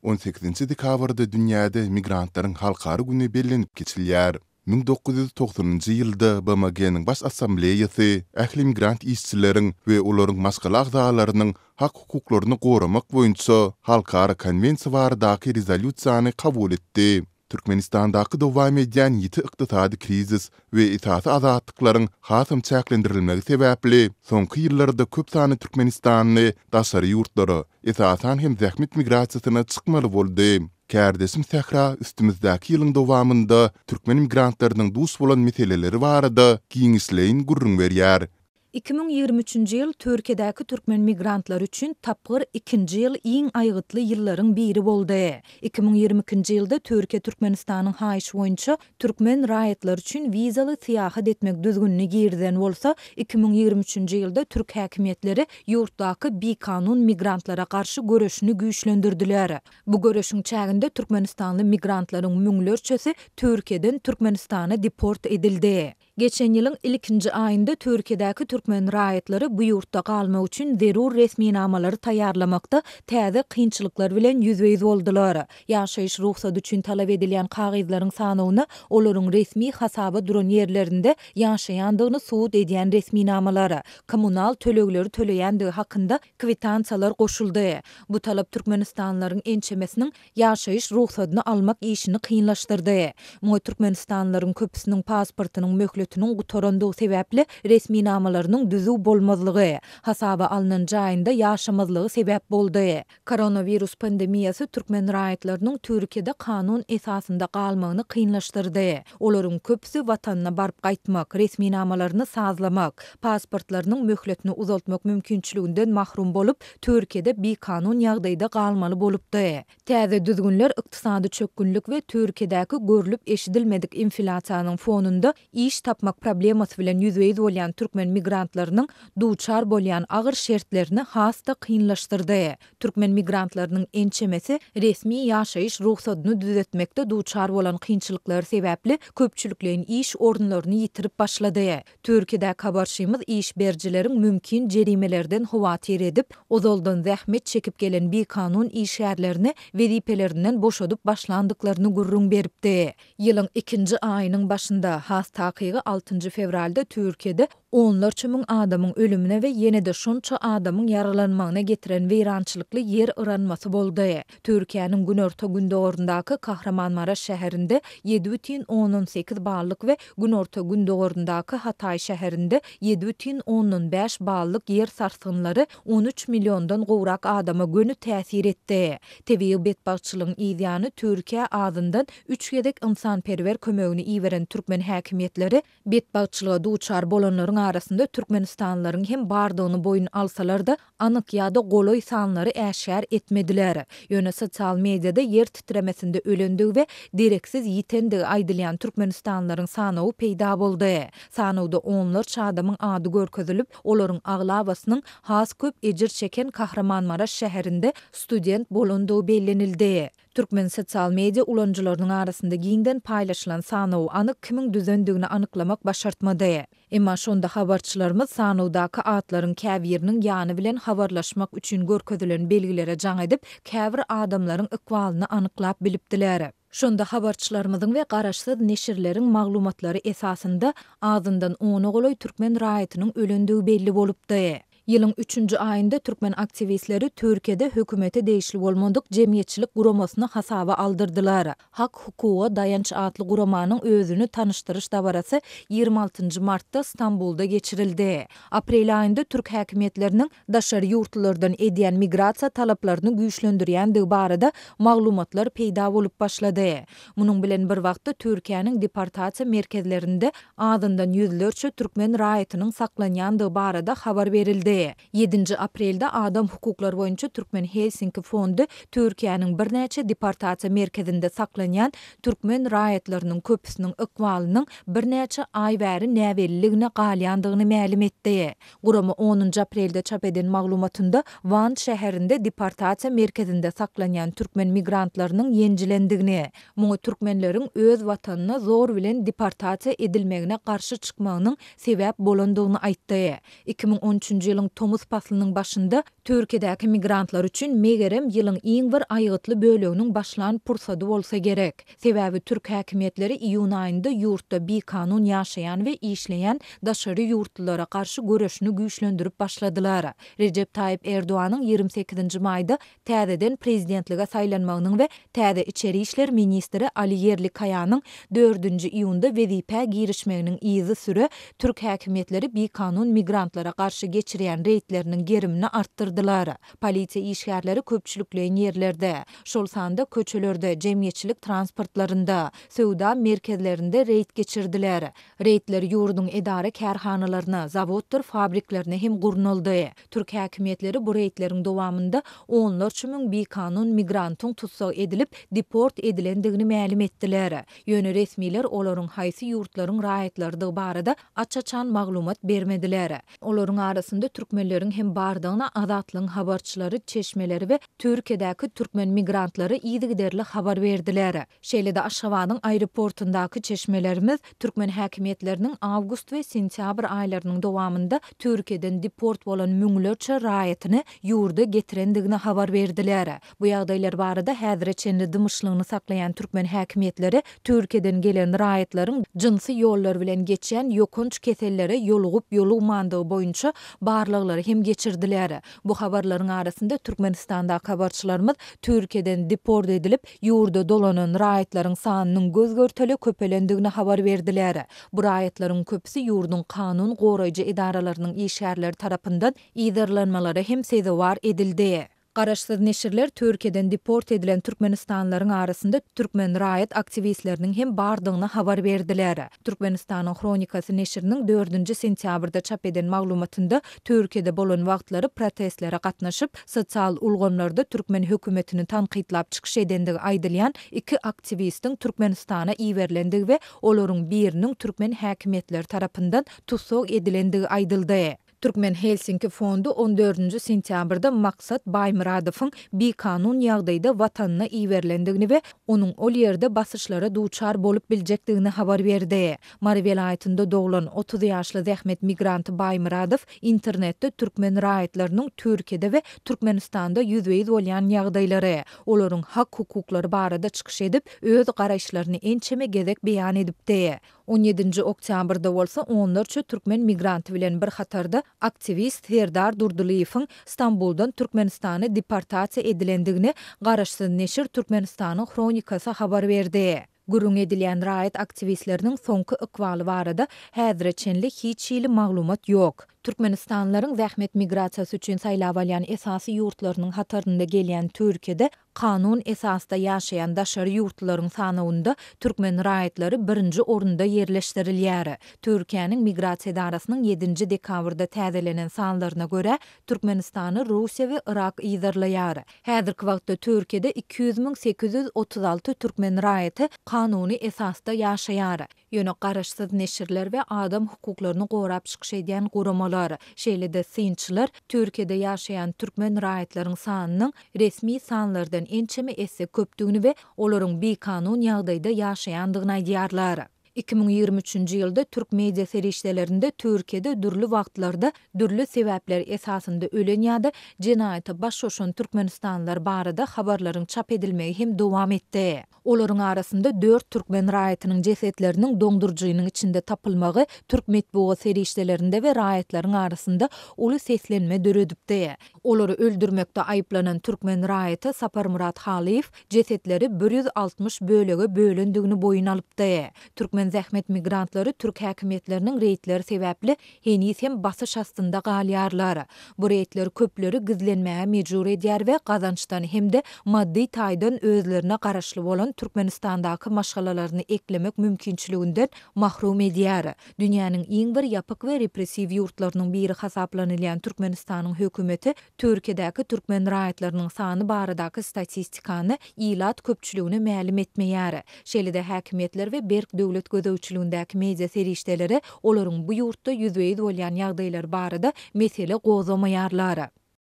18-nji dekabrda dünýäde Migrantlaryň halkara güni bellenip geçilýär. 1990-njy ýylda BMG-niň Baş Assambleýasy ähli migrant işçileriň we olaryň maşgala agzalarynyň hak-hukuklaryny goramak boýunça halkara konwensiýa baradaky rezolýusiýany kabul etdi. Türkmenistandaky dowam edýän ýiti ykdysady krizis we esasy azatlyklaryň hasam çäklendirilmegi sebäpli, soňky ýyllarda köp sanly türkmenistanly daşary ýurtlara, esasan hem zähmet migrasiýasyna çykmaly boldy. Kärdeşim Sähra üstümizdäki ýylyň dowamynda türkmen migrantlarynyň duş bolan meseleleri barada giňişleýin gürrüň berýär. 2023-nji ýyl Türkiýedäki türkmen migrantlary üçin tapgyr ikinji ýyl iň aýgytly ýyllaryň biri boldy. 2022-nji ýylda Türkiýe Türkmenistanyň haýyşy boýunça türkmen raýatlary üçin wizaly syýahat etmek düzgünini girizen bolsa, 2023-nji ýylda türk häkimiýetleri ýurtdaky bikanun migrantlara garşy göreşini güýçlendirdiler. Bu göreşiň çäginde türkmenistanly migrantlaryň müňlerçesi Türkiýeden Türkmenistana deport edildi. Geçen ýylyň ilkinji aýynda Türkiýedäki türkmen raýatlary bu ýurtda galmak üçin zerur resminamalary taýýarlamakda täze kynçylyklar bilen ýüzbe-ýüz boldular. Ýaşaýyş rugsady üçin talap edilýän kagyzlaryň sanawyna olaryň resmi hasaba duran ýerlerinde ýaşaýandygyny subut edýän resminamalar, kommunal tölegleri töleýändigi hakynda kwitansiýalar goşuldy. Bu talap türkmenistanlylaryň ençemesiniň ýaşaýyş rugsadyny almak işini kynlaşdyrdy. Muňa türkmenistanlylaryň köpüsiniň pasportynyň möhletiniň gutarandygy sebäpli resminamalarynyň düzüw bolmazlygy, hasaba alnan jaýynda ýaşamazlygy sebäp boldy. Koronawirus pandemiýasy türkmen raýatlarynyň Türkiýede kanun esasynda galmagyny kynlaşdyrdy. Olaryň köpüsi watanyna baryp gaýtmak, resminamalaryny sazlamak, pasportlarynyň möhletini uzaltmak mümkinçiliginden mahrum bolup, Türkiýede bikanun ýagdaýda galmaly bolupdy. Täze düzgünler ykdysady çökgünlik we Türkiýedäki görlüp-eşidilmedik infilýasiýanyň fonunda iş tapmak problemasy bilen ýüzbe-ýüz bolýan türkmen migrantlarynyň duçar bolýan agyr şertlerini has-da kynlaşdyrdy. Türkmen migrantlarynyň ençemesi resmi ýaşaýyş rugsadyny düzetmekde duçar bolan kynçylyklary sebäpli köpçülikleýin iş orunlaryny ýitirip başlady. Türkiýedäki habarçymyz iş berijileriň mümkin jerimelerden howatyr edip, ozaldan zähmet çekip gelen bikanun işgärlerini wezipelerinden boşadyp başlandyklaryny gürrüň beripdi. Ýylyň ikinji aýynyň başynda, has takygy altynjy fewralda Türkiýede onlarça müň adamyň ölümine we ýene-de şonça adamyň ýaralanmagyna getiren weýrançylykly ýer yranmasy boldy. Türkiýäniň günorta-gündogaryndaky Kahramanmaraş şäherinde 7,8 ballyk we günorta-gündogaryndaky Hataý şäherinde 7,5 ballyk ýer sarsgynlary 13 milliondan gowrak adama göni täsir etdi. Tebigy betbagtçylygyň yzýany Türkiýä azyndan üç gezek ynsanperwer kömegini iberen türkmen häkimiýetleri Betbagtçylyga duçar bolanlaryň arasynda türkmenistanlylaryň hem bardygyny boýun alsalar-da, anyk ýa-da golaý sanlary äşgär etmediler. Ýöne sosial mediada ýer titremesinde ölendigi we dereksiz ýitendigi aýdylýan türkmenistanlylaryň sanawy peýda boldy. Sanawda onlarça adamyň ady görkezilip, olaryň aglabasynyň has köp ejir çeken Kahramanmaraş şäherinde student bolandygy bellenildi. Türkmen sosial media ulanyjylarynyň arasynda giňden paýlaşylan sanawy anyk kimiň düzendigini anyklamak başartmady. Emma şonda habarçylarymyz sanawdaky atlaryň käbiriniň ýany bilen habarlaşmak üçin görkezilen belgilere jaň edip, käbir adamlaryň ykbalyny anyklap bilipdiler. Şonda habarçylarymyzyň we garaşsyz neşirleriň maglumatlary esasynda azyndan ona golaý türkmen raýatynyň ölendigi belli bolupdy. Ýylyň üçünji aýynda türkmen aktiwistleri Türkiýede hökümete degişli bolmadyk jemgyýetçilik guramasyny hasaba aldyrdylar. Hak-hukuga daýanç atly guramanyň özüni tanyşdyryş dabarasy 26 nji martda Stambulda geçirildi. Aprel aýynda türk häkimiýetleriniň daşary ýurtlulardan edýän migrasiýa talaplaryny güýçlendirýändigi barada maglumatlar peýda bolup başlady. Munuň bilen bir wagtda Türkiýäniň deportasiýa merkezlerinde azyndan ýüzlerçe türkmen raýatynyň saklanýandygy barada habar berildi. Ýedinji aprelde Adam hukuklary boýunça Türkmen Helsinki fondy Türkiýäniň birnäçe deportasiýa merkezinde saklanýan türkmen raýatlarynyň köpüsiniň ykbalynyň birnäçe aý bäri näbelliligine galýandygyny mälim etdi. Gurama onunjy aprelde çap eden maglumatynda Wan şäherinde deportasiýa merkezinde saklanýan türkmen migrantlarynyň ýenjilendigini, muňa türkmenleriň öz watanyna zor bilen deportasiýa edilmegine garşy çykmagynyň sebäp bolandygyny aýtdy. 2013-nji ýylyň. ýylyň tomus paslynyň başynda Türkiýedäki migrantlar üçin megerem ýylyň iň bir aýgytly böleginiň başlan pursady bolsa gerek. Sebäbi türk häkimiýetleri iýun aýynda ýurtda bikanun ýaşaýan we işleýän daşary ýurtlulara garşy göreşini güýçlendirip başladylar. Rejep Taýyp Erdoganyň 28-nji maýda täzeden prezidentlige saýlanmagynyň we täze içeri işler ministri Ali Ýerlikaýanyň dördünji iýunda wezipä girişmeginiň yzysüre türk häkimiýetleri bikanun migrantlara garşy geçirýän reýdleriniň gerimini artdyrdylar. Polisiýa işgärleri köpçülikleýin ýerlerde, şol sanda köçelerde, jemgyýetçilik transportlarynda, söwda merkezlerinde reýd geçirdiler. Reýdler ýurduň edara-kärhanalaryna, zawoddyr fabriklerine hem gurnaldy. Türk häkimiýetleri bu reýdleriň dowamynda onlarça müň bikanun migrantyň tussag edilip, deport edilendigini mälim etdiler. Ýöne resmiler olaryň haýsy ýurtlaryň raýatlarydygy barada aç-açan maglumat bermediler. Olaryň arasynda türkmenleriň hem bardygyny Azatlygyň habarçylary, çeşmeleri we Türkiýedäki türkmen migrantlary yzygiderli habar berdiler. Şeýle-de Aşgabadyň aeroportundaky çeşmelerimiz türkmen häkimiýetleriniň awgust we sentýabr aýlarynyň dowamynda Türkiýeden deport bolan müňlerçe raýatyny ýurda getirendigini habar berdiler. Bu ýagdaýlar barada häzire çenli dymyşlygyny saklaýan türkmen häkimiýetleri Türkiýeden gelen raýatlaryň jynsy ýollar bilen geçýän ýokanç kesellere ýolugyp-ýolugmandygy boýunça barlaglary hem geçirdiler. Bu habarlaryň arasynda Türkmenistandaky habarçylarymyz Türkiýeden deport edilip, ýurda dolanan raýatlaryň sanynyň göz-görtele köpelendigini habar berdiler. Bu raýatlaryň köpüsi ýurduň kanun goraýjy edaralarynyň işgärleri tarapyndan yzarlanmalara hem sezewar edildi. Garaşsyz neşirler Türkiýeden deport edilen türkmenistanlylaryň arasynda türkmen raýat aktiwistleriniň hem bardygyny habar berdiler. Türkmenistanyň Hronikasy neşiriniň dördünji sentýabrda çap eden maglumatynda Türkiýede bolan wagtlary protestlere gatnaşyp, sosial ulgamlarda türkmen hökümetini tankytlap çykyş edendigi aýdylýan iki aktiwistiň Türkmenistana iberilendigi we olaryň biriniň türkmen häkimiýetleri tarapyndan tussag edilendigi aýdyldy. Türkmen Helsinki fondy on dördünji sentýabrda Maksat Baýmyradowyň bikanun ýagdaýda watanyna iberilendigini we onuň ol ýerde basyşlara duçar bolup biljekdigini habar berdi. Mary welaýatynda doglan, 30 ýaşly zähmet migranty Baýmyradow internetde türkmen raýatlarynyň Türkiýede we Türkmenistanda ýüzbe-ýüz bolýan ýagdaýlary, olaryň hak-hukuklary barada çykyş edip, öz garaýyşlaryny ençeme gezek beýan edipdi. On ýedinji oktýabrda bolsa onlarça türkmen migranty bilen bir hatarda aktiwist Serdar Durdylyýewiň Stambuldan Türkmenistana deportasiýa edilendigini garaşsyz neşir Türkmenistanyň Hronikasy habar berdi. Gürrüň edilýän raýat aktiwistleriniň soňky ykbaly barada häzire çenli hiç hili maglumat ýok. Türkmenistanlylaryň zähmet migrasiýasy üçin saýlap alýan esasy ýurtlarynyň hatarynda gelýän Türkiýede Kanun esasda ýaşaýan daşary ýurtlularyň sanawynda türkmen raýatlary birinji orunda ýerleşdirilýär. Türkiýäniň Migrasiýa edarasynyň ýedinji dekabrda täzelenen sanlaryna görä, Türkmenistany Russiýa we Yrak yzarlaýar. Häzirki wagtda Türkiýede 200 836 türkmen raýaty kanuny esasda ýaşaýar. Ýöne garaşsyz neşirler we adam hukuklaryny gorap çykyş edýän guramalar, şeýle-de synçylar Türkiýede ýaşaýan türkmen raýatlaryň sanynyň resmi sanlardan ençeme esse köpdügini we olaryň bikanun ýagdaýda ýaşaýandygyny aýdýarlar. 2023-nji ýylda türk media serişdelerinde Türkiýede dürli wagtlarda dürli sebäpler esasynda ölen ýa-da jenaýata baş goşan türkmenistanlylar barada habarlaryň çap edilmegi hem dowam etdi. Olaryň arasynda dört türkmen raýatynyň jesetleriniň doňduryjynyň içinde tapylmagy türk metbugat serişdelerinde we raýatlaryň arasynda uly seslenme döredipdi. Olary öldürmekde aýyplanan türkmen raýaty Saparmyrat Halyýew jesetleri 160 bölege bölendigini boýun alypdy. Türkmen zähmet migrantlary türk häkimiýetleriniň reýdleri sebäpli heniz hem basyş astynda galýarlar. Bu reýdler köpleri gizlenmäge mejbur edýär we gazançdan hem-de maddy taýdan özlerine garaşly bolan Türkmenistandaky maşgalalaryny eklemek mümkinçiliginden mahrum edýär. Dünýäniň iň bir ýapyk we repressiw ýurtlarynyň biri hasaplanylýan Türkmenistanyň hökümeti Türkiýedäki türkmen raýatlarynyň sany baradaky statistikany ilat köpçüligine mälim etmeýär. Şeýle-de häkimiýetler we berk döwlet gözegçiligindäki media serişdeleri olaryň bu ýurtda ýüzbe-ýüz bolýan ýagdaýlary barada mesele gozgamaýarlar.